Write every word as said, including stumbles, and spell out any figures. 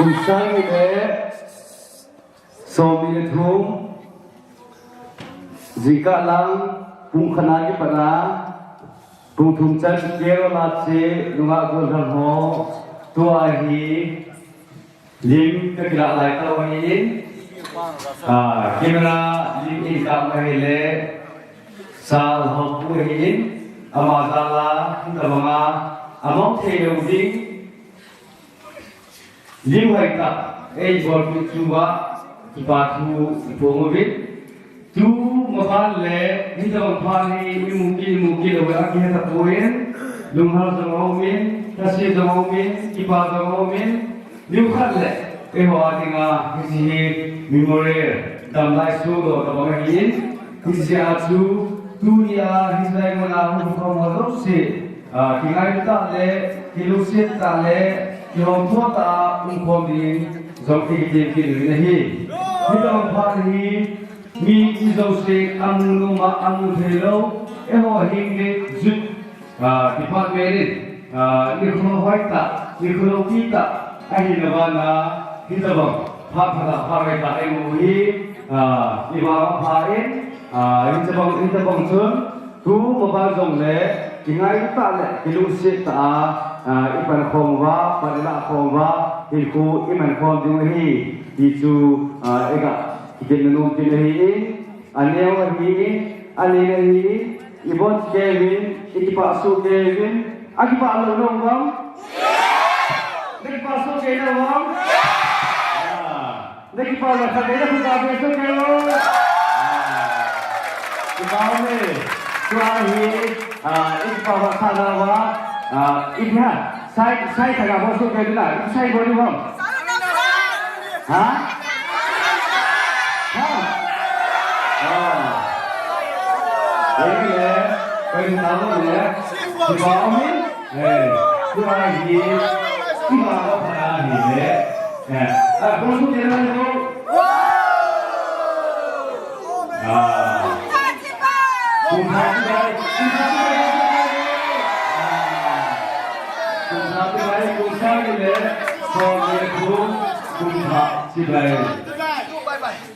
Kum sang ni le som ni le thum, jingkah lang pung khat a kipat a pung thum chan Carol a che nungah gollhang ho, tua hi lim ka kilah lai tau ahin, ah, camera lim in kap ahile, Sal Haokip ahin, ama jal a, hitabang a, amang thei lou ding, lim hoitah, eibolpeh chu a, kipa thu iphong uvin. Tu maban le, hitabang phat hi, imu kit, imu kit lou a, kihe tapon, lunghang jong aumin, thase jong aumin, kipa jong aumin, nikhat le, eiho a dinga, hiche hi, memorial, damlai suhdoh tabang ahin, hiche a chu, tunia, hiche lai muna, hung khom ho jouse, ah, kingaito tah le, kilungset tah le, kihouto tah a, umkhom dingin, jong ikitem kit uvin ahi. Hitabang phat hi, mi ijouse amu nom a amu thei lou, eiho hing le jut, ah, department in, ah, nikho hoitah, nikho loupi tah, ahina vana, hitabang, phat phatah, phat hoitah eimu hi, ah, ivangpha in, ah, hitabang, hitabang chun, tu maban jongle, kingaito tah le, kilungset tah a, ah, ipankhom uva, pan ilah khom uva, hinkho imankhom diu ahi, ti chu, ah, iga, kitem nom kit ahin, aneo ahin, alen ahin, iboncha kei uvin, ikipah soh kei uvin, akipah lou nom uvem? Nakipah soh kei nom uvem? Ah, nakipah lou khat le, nakipah soh kei uvem? Ah, kipah ume, tua hi, ah, ikipah vah sah nauva, ah, ipi ham, sai, sai thaga bol soh kei uvin a, sai bol diu ham? Ha? Ha? Ah. Ei le, koi ni tao le, kipa umin, eh, tua hi, kipa umin pha hi le, eh, ah, bol soh kei uvin a. Ah. Kum thah chibai, kum thah chibai, kum thah chibai, kum sang ni le, som ni le thum, kum thah chibai.